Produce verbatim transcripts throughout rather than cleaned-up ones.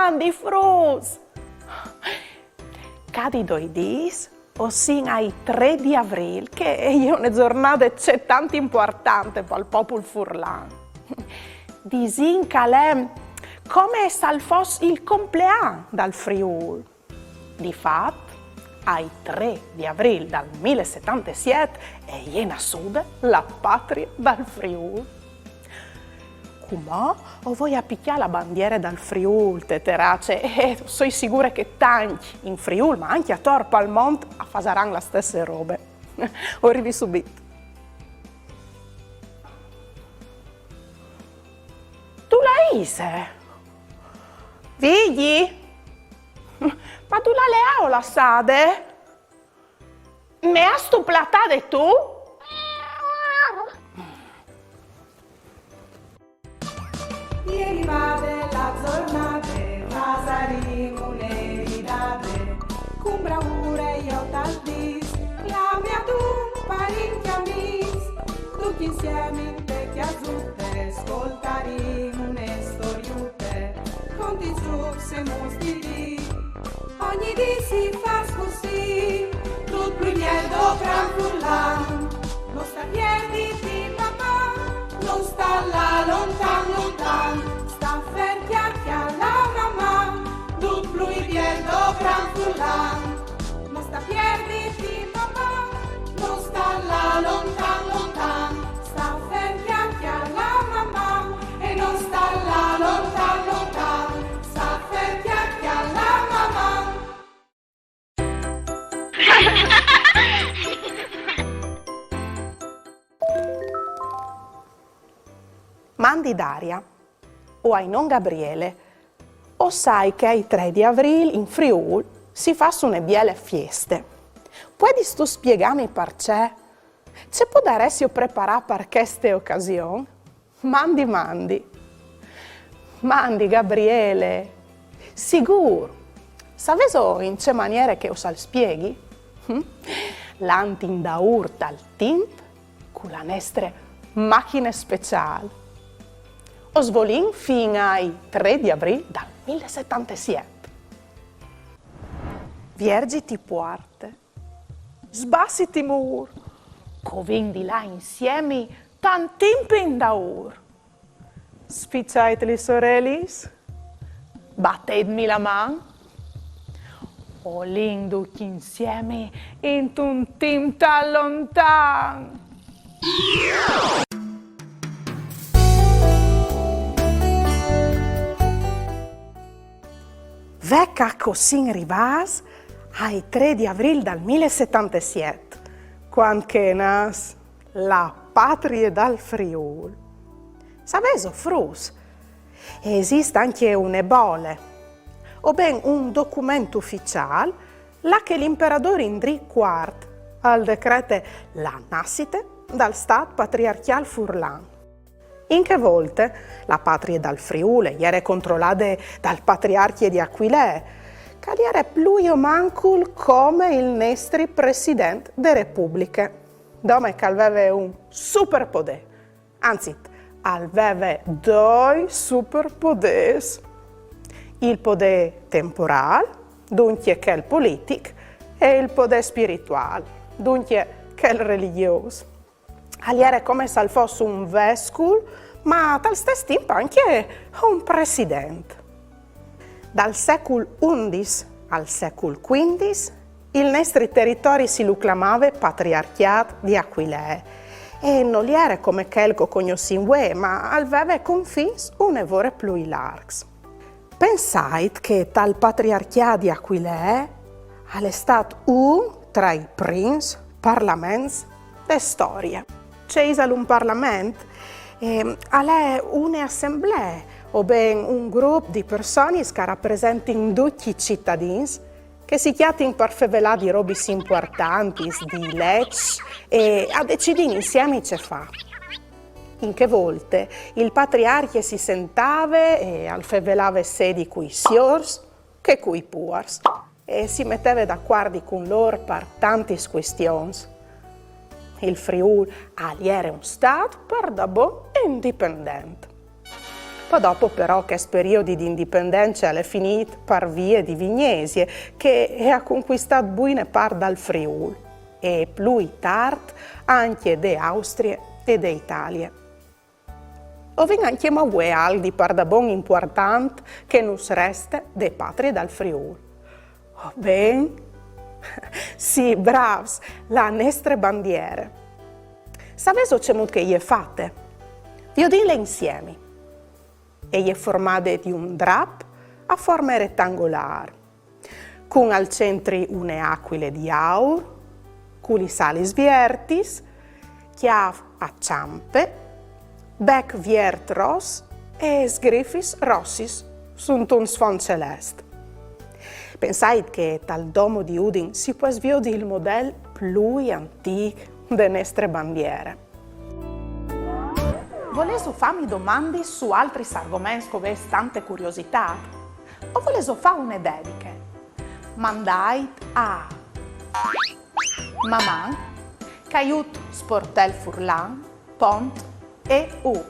Mandi fruts! Cadi doi dîs o sin ai trê di Avrîl, che e je une zornade cetant impuartante pal popul furlan. Disìn che al è come se al fos il complean dal Friûl. Di fat, ai trê di Avrîl dal mil e setantesiet e je nassude la patrie dal Friûl. Cumò o voi a picjâ la bandiere dal Friûl, te terace, e o soi sigure che tancj in Friûl, ma ancje ator pal mont, a fasaran la stesse robe. O rivi subit. Dulà ise? Vigji? Ma dulà le aio lassade? Me âstu platade tu? E rivade la zornade, fasarìn une ridade, cun braure jo tal dîs, clamìn adun parincj amîs, ducj insiemi inte cjasute, scoltarìn une storiute, contìn zûcs e muts di dì. Ogni dì si fâs cussì, dut plui biel dopran furlan. No sta pierditi, mamà, no sta lâ lontan, lontan. Sta fer, cjale, cjale, mamà, dut plui biel dopran furlan. No sta pierditi, mamà, no sta lâ lontan, lontan. Sta fer, cjale, cjale, mamà, e no sta lâ lontan, lontan. Sta fer, cjale, cjale, mamà. Mandi Daria. O ai non Gabriele. O sai che ai trê di Avrîl in Friûl si fâs une biele fieste. Puedistu spiegâmi parcè? Ce podaressio preparâ par cheste ocasion? Mandi, mandi. Mandi, Gabriele. Sigûr. Savêso in ce maniere che us al spieghi? Hm? Lant indaûr tal timp cu la nestre machine speciâl. O svolìn fin ai trê di Avrîl dal mil e setantesiet. Vierziti puarte. Sbassiti mûr, che o vin di lâ insiemi tant timp indaûr. Spiçait lis orelis, batêtmi la man, o lin ducj insiemi intun timp tant lontan. Ve ca che o sin rivâts ai trê di Avrîl dal mil e setantesiet, cuant che e nas la patrie dal Friûl. Savêso, fruts, e esist ancje une bole, o ben un document uficiâl, là che l'imperadôr Indrì cuart al decrete la nassite dal stât patriarcjâl furlan. In chê volte, la patrie dal Friûl e jere controlade dal patriarcje di Aquilee, che al jere plui o mancul come il nestri president de Republiche, dome che al veve un superpodê. Anzit, al veve doi superpodês. Il podê temporâl, duncje chel politic, e il podê spirituâl, duncje chel religjôs. Al jere come se al fos un vescul, ma tal stes timp ancje un president. Dal secul undis al secul cuindis, il nestri teritori si lu clamave Patriarcjât di Aquilee, e nol jere come chel che o cognossìn vuê, ma al veve confins une vore plui larcs. Pensait che tal Patriarcjât di Aquilee al è stât un tra i prins parlaments de storie. Ce isal un parlament? Ehm, al è une assemblee, o ben un grup di personis che a rapresentin ducj i citadins, che si cjatin par fevelâ di robis impuartantis, di leçs, e a decidin insiemi ce fâ. In chê volte il patriarcje si sentave e al fevelave sedi cui siôrs che cui puars, e si meteve dacuardi cun lôr par tantis cuistions. Il Friûl al jere un stât pardabon indipendent. Po dopo però chest periodi di indipendence al è finît par vie di Vignesie, che e à conquistât buine part dal Friûl, e plui tart ancje de Austrie e de Italie. O vin ancjemò vuê alc di pardabon impuartant che nus reste de Patrie dal Friûl. O ben? Sì, brâfs, la nestre bandiere. Savêso cemût che e je fate? Viodìnle insiemi. E je formade di un drap a forme retangolâr, cun al centri une acuile di aur, cu lis alis viertis, cjâf a çampe, bec viert ros e sgrifis rossis suntun sfont celest. Pensait che tal Domo di Udin si pues viodi il model plui antîc de nestre bandiere. Volêso fâmi domandis su altris argoments che o vês tante curiositât? O volêso fâ une dediche? Mandait a maman caiut sportelfurlan pont eu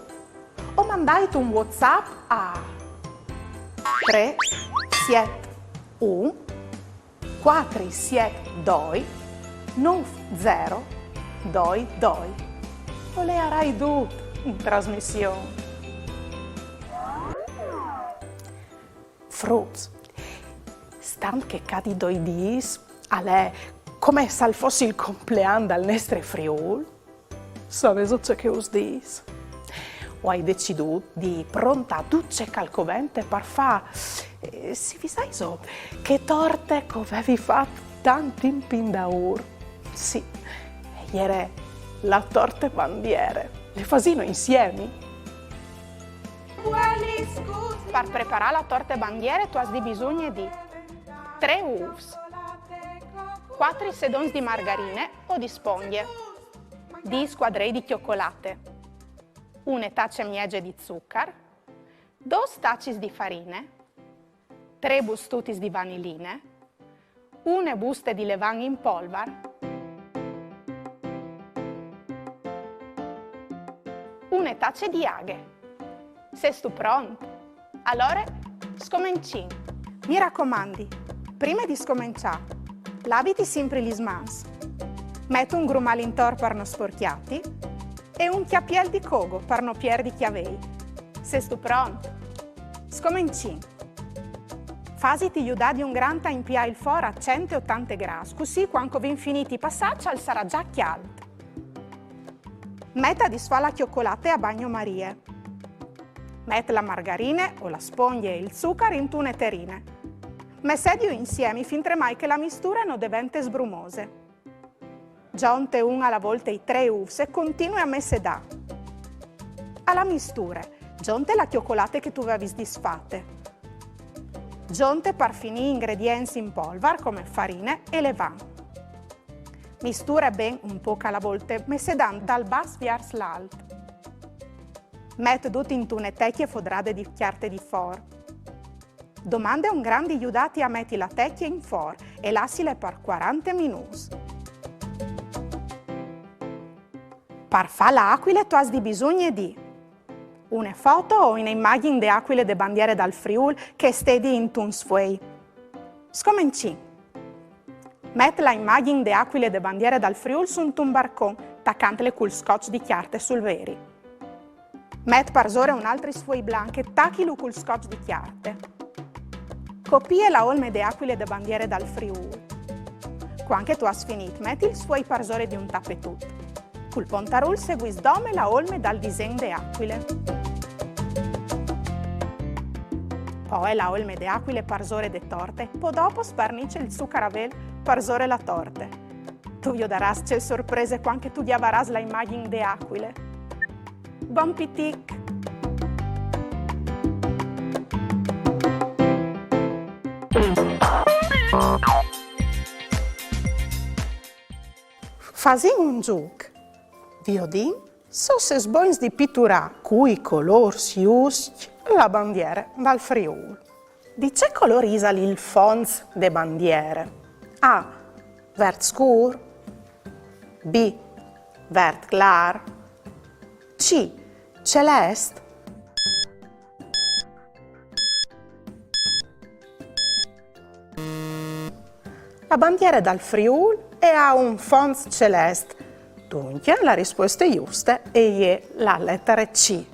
o mandait un WhatsApp a trê siet un cuatri siet doi nûf zero doi doi. O leiarai dut in trasmission. Fruts, stant che ca di doi dîs al è come se al fos il complean dal nestre Friûl, savêso ce che us dîs? O ai decidût di prontâ dut ce che al covente par fâ, eh, si visaiso, chê torte che o vevi fat tant timp indaûr. Sì, e jere la torte bandiere. Le fasìno insiemi? Par preparâ la torte bandiere tu âs di bisugne di trê ûfs, cuatri sedons di margarine o di spongje, dîs scuadrei di cjocolate, une tace e mieze di zucar, dôs tacis di farine, trê bustutis di vaniline, une buste di levan in polvar, une tace di aghe. Sêstu pront? Alore, scomencìn. Mi racomandi, prime di scomençâ, laviti simpri lis mans. Met un grumal intor par no sporcjâti e un cjapiel di cogo par no pierdi cjavei. Sêstu pront? Scomencìn. Fasiti judâ di un grant a impiâ il for a cent e otante grâts, cussì cuant che o vin finît i passaçs al sarà za cjalt. Met a disfâ la cjocolate a bagnomarie. Met la margarine o la spongje e il zucar intune terine. Messediu insiemi fintremai che la misture no devente sbrumose. Zonte un a la volte i trê ûfs e continue a messedâ. A la misture, zonte la cjocolate che tu vevis disfate. Zonte par finî i ingredients in polvar come farine e levan. Misture ben un pôc a la volte, messedant dal bas viers l'alt. Met dut intune tecje fodrade di cjarte di for. Domande a un grant di judâti a meti la tecje in for e lassile par cuarante minûts. Par fâ la acuile tu âs di bisugne di une foto o une imagjin de acuile de bandiere dal Friûl che e stedi intun sfuei. Scomencìn. Met la imagjin de acuile de bandiere dal Friûl suntun barcon, tacantle cul scotch di cjarte sul veri. Met parsore un altri sfuei blanc e tachilu cul scotch di cjarte. Copie la olme de acuile de bandiere dal Friûl. Cuant che tu âs finît, met il sfuei parsore di un tapetut. Cul pontarûl seguìs dome la olme dal disen de acuile. Poe la olme de acuile parsore de torte, po dopo sparnice il zucaravel parsore la torte. Tu viodarâs ce sorprese cuant che tu gjavarâs la imagjin de acuile. Bon pitic! Fasìn un zûc. Viodìn se o sês bogns di piturâ cui colôrs juscj la bandiere dal Friûl. Di ce colôr isal il fonts de bandiere? A. Vert scûr. B. Vert clâr. C. Celest. La bandiere dal Friûl e à un fonts celest. Duncje, la rispueste juste e je la letare C.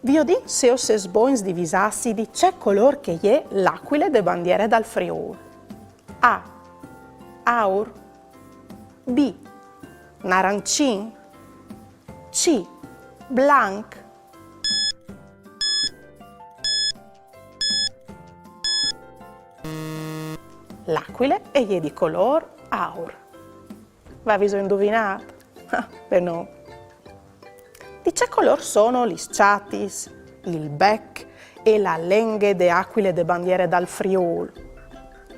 Viodìn se o sês bogns di visâsi di ce colôr che e je l'acuile de bandiere dal Friûl. A. Aur. B. Narancin. C. Blanc. L'acuile e je di colôr aur. Vêso induvinât? Ah, ben no. Di ce colôr sono lis çatis, il bec e la lenghe de acuile de bandiere dal Friûl?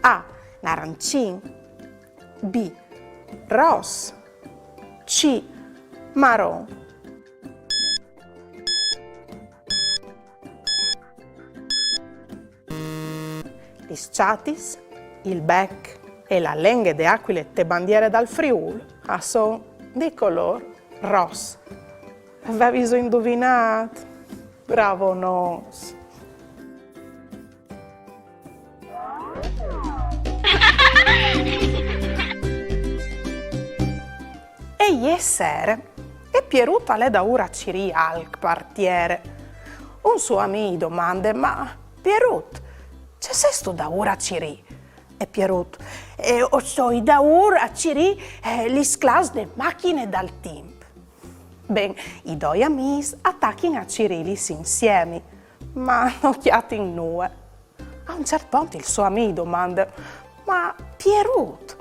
A. Narancin. B. Ros. C. Maron. Lis çatis, il bec e la lenghe de acuile te bandiere dal Friûl a son di colôr ros. Vêso induvinât? Bravonons! E je sere, e Pierut al è daûr a cirî alc par tiere. Un so amì i domande: «Ma Pierut, ce sêstu daûr a cirî?» E Pierut: «Eh, o soi daûr a cirî, eh, lis clâfs de machine dal timp.» Ben, i doi amîs a tachin a cirîlis insiemi, ma no cjatin nuie. A un ciert pont il so amì i domande: «Ma Pierut,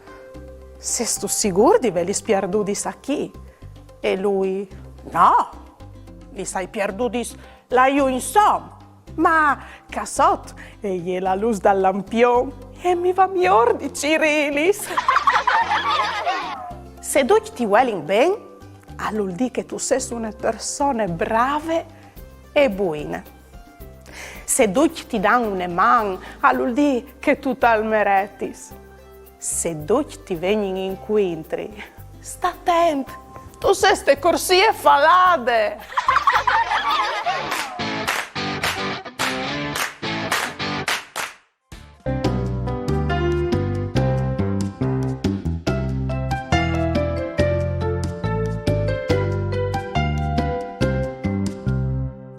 sêstu sigûr di vêlis pierdudis achì?» E lui: «No, lis ai pierdudis là jù insom, ma ca sot e je la lûs dal lampion e mi va miôr di cirîlis.» Se ducj ti vuelin ben, al vûl dî che tu sês une persone brave e buine. Se ducj ti dan une man, al vûl dî che tu tal meretis. Se ducj ti vegnin incuintri, sta atent, tu sês te corsie falade!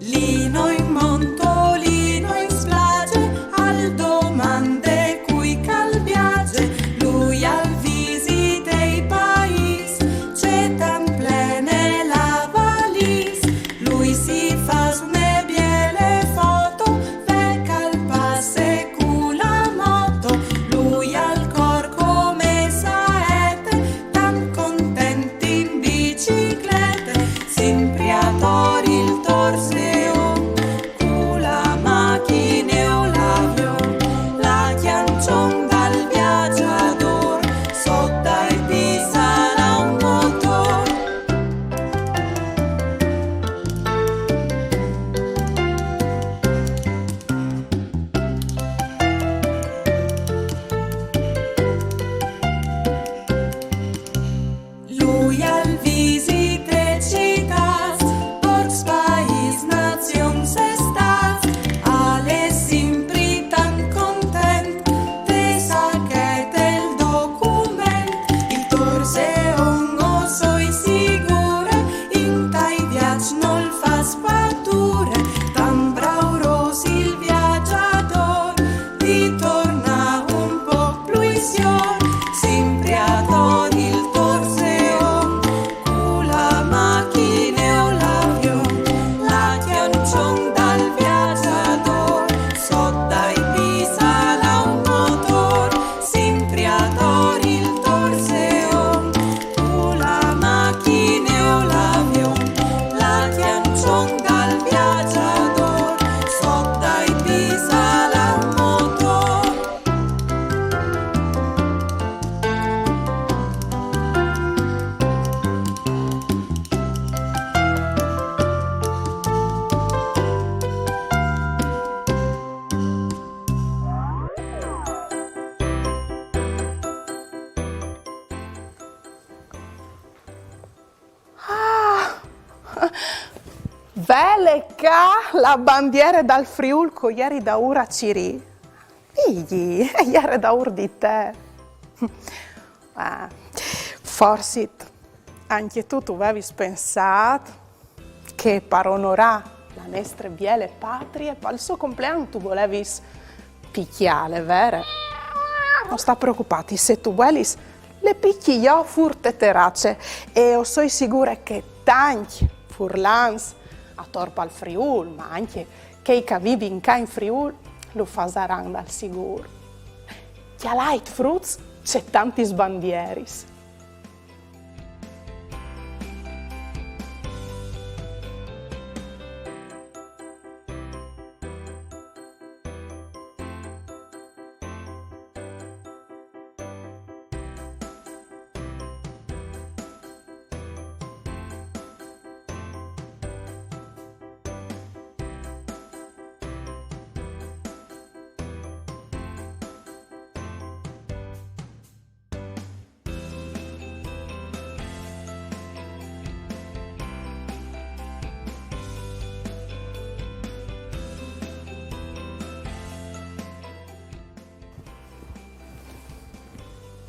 Lino in monto, Lino in splaze, al domande cui che al viaze, lui al visite i paîs, ce tant plene la valîs, lui si fâs une biele foto, ve che al passe cu la moto, lui al cor come saete, tant content in biciclete, simpri ator il torzeon, cu la machine o l'avion, la cjançon dal viagiadôr, sot dai pîts al à un motor. Lui al visite citâts, porcs, paîs, nazions e stâts, al è simpri tant content, te sachete il document, il torzeon o soi sigure, intai viaçs nol fâs pature, tant braurôs il viagiadôr, di tornâ un pôc plui siôr, simpri ator il torzeon, cu la machine o l'avion, la cjançon dal viagiadôr, sot dai pîts al à un motor, simpri ator il torzeon, cu la machine o l'avion, la cjançon dal viagiadôr, sot dai pîts al à un motor. Ah! Vele ca la bandiere dal Friûl che o jeri daûr a cirî. Vigji, e jere daûr di te. Ah, forsit ancje tu tu vevis pensât che par onorâ la nestre biele patrie, pal so complean tu volevis picjâle, vere? No sta preocupâti, se tu vuelis, le picji jo fûr te terace, e o soi sigure che tancj furlans ator pal Friûl, ma ancje chei che a vivin ca in Friûl, lu fasaran dal sigûr. Cjalait, fruts, ce tantis bandieris!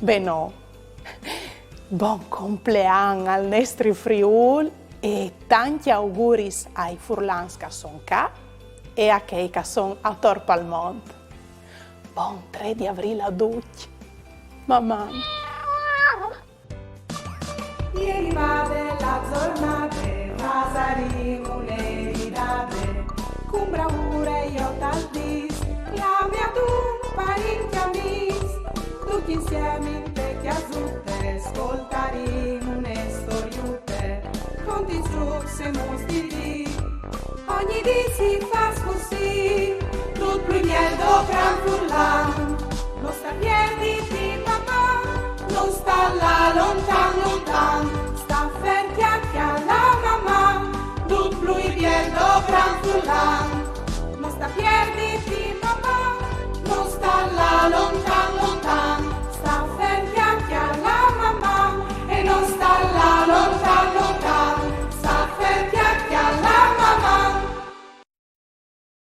Benon, bon complean al nestri Friûl e tancj auguris ai furlans che a son ca e a chei che a son ator pal mont. Bon trê di Avrîl a ducj. Maman! E rivade la zornade, fasarìn une ridade, cun bravure jo tal dîs, clame adun parint e amîs, ducj insiemi inte cjasute, scoltarìn une storiute, cont i zûcs e mus di dì. Ogni dì si fâs cussì, dut plui biel dal cran furlan. No sta pierditi, Maman, no sta lâ lontan, lontan. Sta fer, cjale la Maman, dut plui biel dal cran furlan. No sta pierditi, Maman, no sta lâ lontan,